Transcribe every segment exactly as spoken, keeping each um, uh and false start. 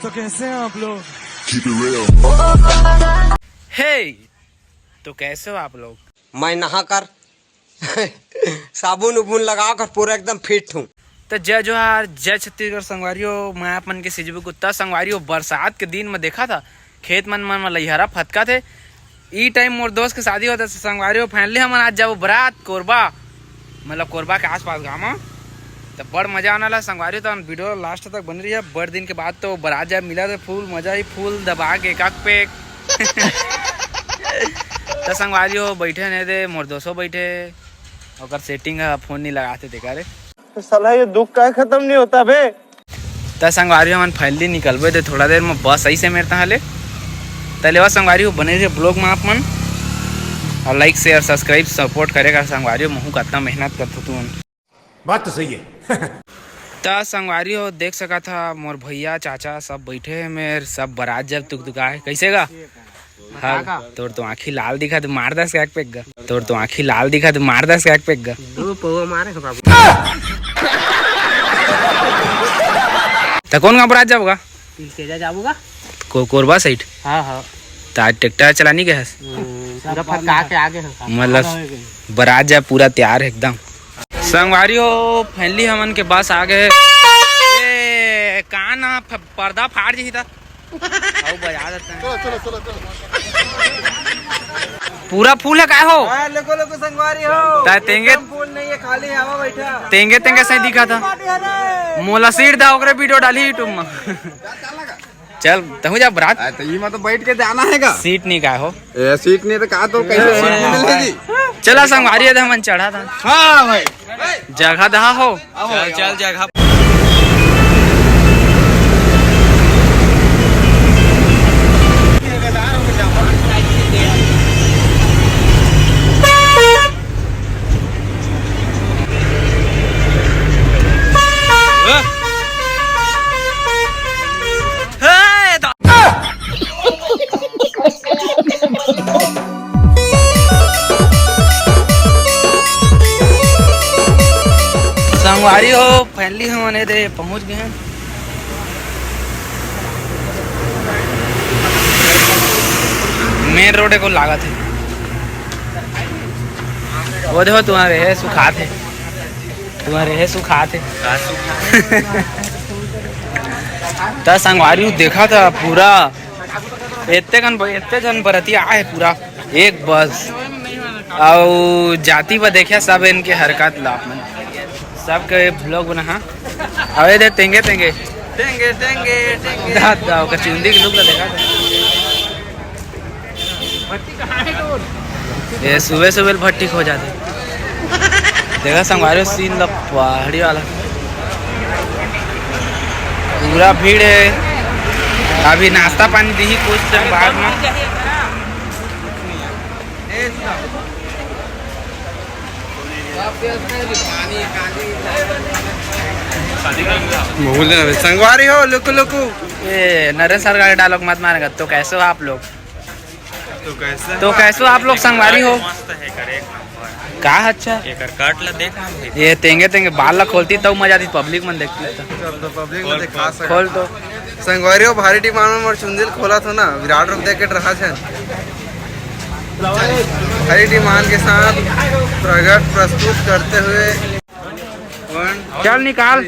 तो कैसे हैं आप लोग? हे, तो कैसे हो आप लोग? मैं नहा कर साबुन उबुन लगा कर पूरा एकदम फिट हूँ। तो जय जोहार, जय छत्तीसगढ़ संगवारी हो। मैं आप मन के सिजबू कुत्ता संगवारी हो। बरसात के दिन में देखा था खेत मन मन में लइहरा फतका थे। ई टाइम मोर दोस्त के शादी होता संगवारी हो। फाइनली हमन आज जाबो बरात कोरबा, मतलब कोरबा के आसपास गाँव में। तो बड़ मजा आने वाला संगवारी हो, तो वीडियो लास्ट तक बने रहिए। बड़ दिन के बाद तो बरात जाए मिला, तो फुल मजा ही, फुल दबा के एक आग पे एक। तो संगवारी हो बैठे नहीं दे, मोर दोस्तों बैठे, ओकर सेटिंग है, फोन नहीं लगाते देखा रे। तो साला ये दुख का खत्म नहीं होता बे। त संगवारी हो, हमन फाइनली निकलबे दे थोड़ा देर में बस ऐसे मेरे तहाँ ले। त लेवा संगवारी हो, बने रहिए ब्लॉग में आप मन, और लाइक शेयर सब्सक्राइब सपोर्ट करेगा संगवारी हो। महू कतना मेहनत करथो तुमन। बात तो सही है। त संगवारी हो, देख सका था मोर भैया चाचा सब बैठे हैं, मेर सब बरात जब तुकतुका है। कैसे गा? हाँ, तोर तो आँखी लाल दिखा, तो मार दस का एक पेग गा। तोर तो आँखी लाल दिखा, तो मार दस का एक पेग गा। दो पौवा मारे हो बाबू। त कौन गाँव बरात जाबो गा? तिलकेजा जाबो गा। को-, कोरबा साइड? हाँ, हाँ। त आज ट्रैक्टर चलानी के हस? हम्म, पूरा फटका के आगे हो। मतलब बरात जा पूरा तैयार है एकदम। संगवारी हो, फाइनली हमन के बस आ गए। ए, का ना फ-, पर्दा फाड़ जही ता। अउ बजा देते हैं। चलो, चलो, चलो, चलो। पूरा फुल है का हो? हाँ, लोगो, लोगो संगवारी हो। ताय तेंगे एकदम फुल नहीं है, खाली हवा बैठा। तेंगे, तेंगे सही दिखा था। पार्टी है रे। मोला सीट दा, ओकरे वीडियो डाली YouTube में। चल, तहु जा बरात। आ, तो ई में तो बैठ के जाना है का? सीट नहीं का हो? ए, सीट नहीं तो का तो कैसे सीट मिलेगी? चला संगवारी है, तो हमन चढ़ा था। हाँ भाई। जगह दहा हो। चल, चल, जगह। संगवारी हो, फाइनली हमन एदे पहुंच गए हैं। मेन रोड को लागत है। वो देखो, तुम्हारे है सुखात है, तुम्हारे है सुखात है। त संगवारी हो, देखा था पूरा एते कन, एते जन बरतिया आए पूरा। एक बस। अउ जाति बर देखिया सब इनके हरकत ला अपन। सबके ब्लॉग बना, हाँ। अबे दे तेंगे, तेंगे। तेंगे, तेंगे, तेंगे। दा, दा, ओकर चुंदी के लुक ला देखा था। ये सुबह सुबह भट्टी खो जाते। देखा संगवारी हो सीन ला पहाड़ी वाला। पूरा भीड़ है। अभी नाश्ता पानी दी कुछ देर बाद में। संगवारी हो, लुकु लुकु। ए, नरेश सर गाड़ी डायलॉग मत मारेगा। तो कैसे हो आप लोग? तो कैसे तो हो? कैसे हो आप लोग संगवारी हो? मस्त है कर, एक नंबर। का अच्छा? एकर कट ला देख ना भाई। ये तेंगे तेंगे बाल ला खोलती तब मजा आती, पब्लिक मन देखती त। चल तो पब्लिक में खोल, दिखा खोल। सक खोल तो। संगवारी हो, भारी डिमांड में मोर चुंदिल खोला था ना, विराट रूप देख के रहा छन। भारी डिमांड के साथ प्रगट प्रस्तुत करते हुए। चल निकाल।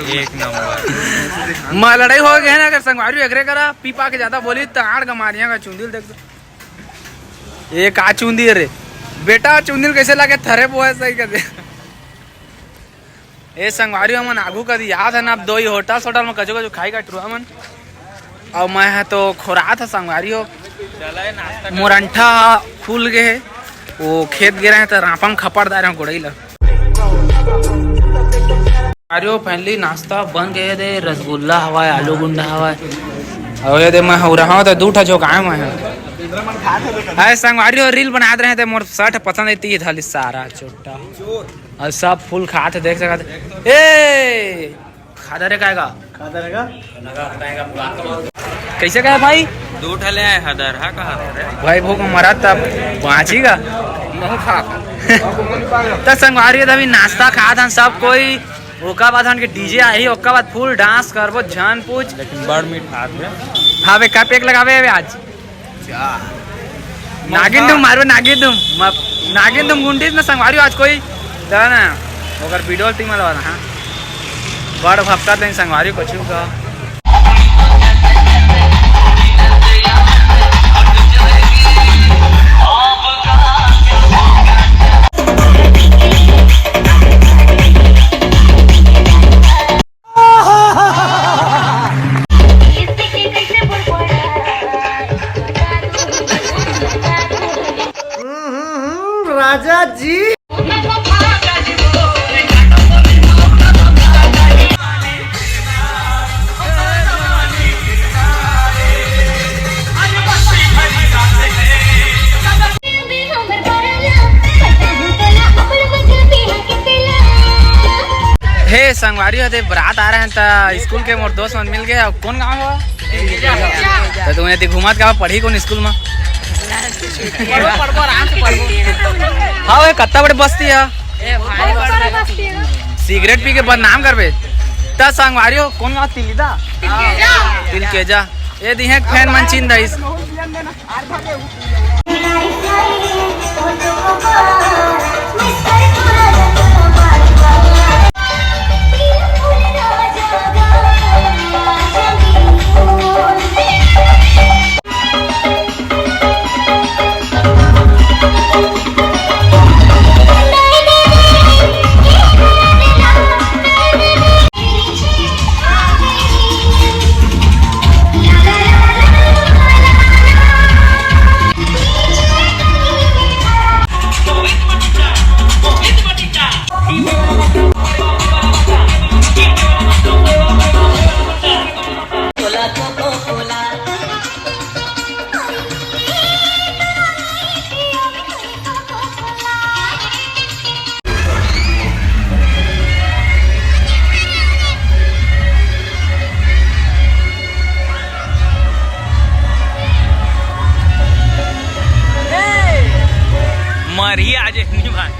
एक नंबर। मां लड़ाई हो गया ना, अगर संगवारी एकरे करा पी पा के ज्यादा बोली त आड़ गमारिया का चुंदिल देख दो। ये का चुंदी रे बेटा, चुंदिल कैसे लगे थरे बोए सही कर दे। ए संगवारी हो, हमन आगू कदी आत हन, अब दो ही होटल सोटल में कजो कजो खाई का टुरा मन। अउ मैं ह तो खोरात ह संगवारी हो, मोर अंठा फूल गे हे, वो खेत गे रहे त रापा म खपड़ दारे हंव गोड़ई ल। अरे ओ फाइनली नाश्ता बन गए दे, रसगुल्ला हवय, आलू गुंडा हवय। अउ ये दे मैं हौरा हव त दू ठा झोंकाए मैं ह। अरे संगवारी हो, रील बनात रहे थे, मोर शर्ट पसंद आई ती धली सारा चोट्टा। अउ सब फूल खात हे, देख सकत हे। ए, खादा रे कायगा? खादा रे का? कैसे का हे भाई? दू ठले आए हदर हा कहा। भाई भूख मरा तब बाँची गा। त संगवारी, अभी नाश्ता खात हन सब कोई, ओकर बाद हमन के डीजे आही, ओकर बाद फुल डांस करबो, झन पूछ। लेकिन बड़ मीठ हाथ है। हाँ बे, का पैक लगावे हवे आज? नागिन धूम मारबे, नागिन धूम। म-, नागिन धूम गुंडीज में संगवारी आज कोई त ना, ओकर वीडियो टीम वाला, हाँ। बड़ भक्ता दिन संगवारी को छू का। राजा जी। हे संगवारी हो, ते बरात आ रहे हैं त स्कूल के मोर दोस्त मन मिल गए। अब कौन गाँव हो? त तुम यदि घूमत का पढ़ी कौन स्कूल में? पढ़ो, पढ़ो, आराम से पढ़ो। हाँ, वे कत्ता बड़े बस्ती है। सिगरेट पी के बदनाम करबे। त संगवारी हो, कौन गाँव? तिलीदा? तिलकेजा। तिलकेजा। ये दी है फैन मन चिन रईस। मरही आज एक नहीं भाई।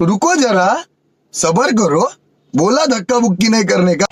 रुको जरा, सबर करो, बोला धक्का बुक्की नहीं करने का।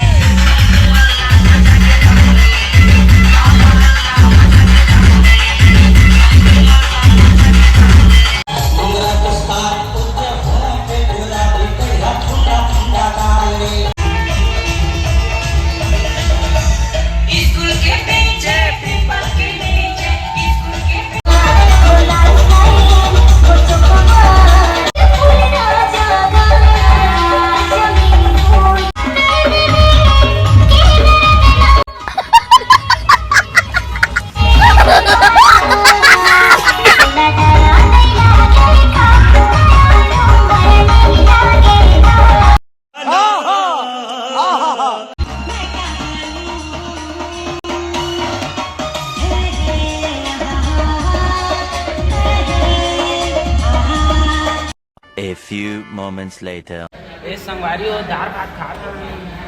Few moments later. ए संगवारी हो, दार भात खा,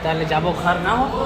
तले जाबो घर ना हो।